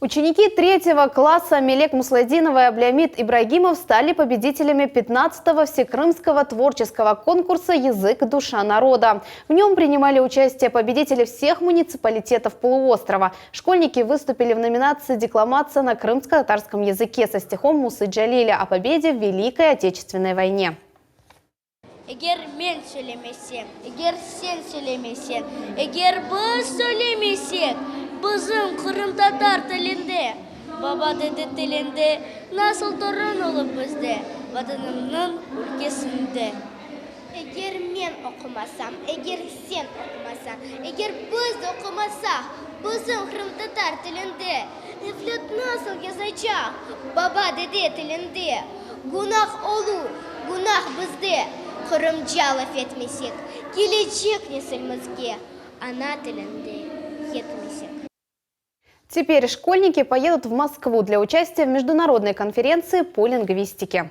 Ученики третьего класса Мелек Мусладинова и Аблямид Ибрагимов стали победителями 15-го Всекрымского творческого конкурса «Язык. Душа народа». В нем принимали участие победители всех муниципалитетов полуострова. Школьники выступили в номинации «Декламация на крымско-татарском языке» со стихом Мусы Джалиля о победе в Великой Отечественной войне. Eger men söylemesem, eger sen söylemeseñ, eger biz söylemesek, bizim qırımtatar tilinde, baba-dede tilinde nasıl torun olur bizde, Vatanımnıñ ülkesinde? Eger men oqumasam, eger sen oqumasañ, eger biz oqumasaq, bizim qırımtatar tilinde, evlât nasıl yazacaq baba-dede tilinde? Günah olur, günah bizde, qırımca laf etmesek, kelecek nesilimizge ana tilinde yetmesek. Теперь школьники поедут в Москву для участия в международной конференции по лингвистике.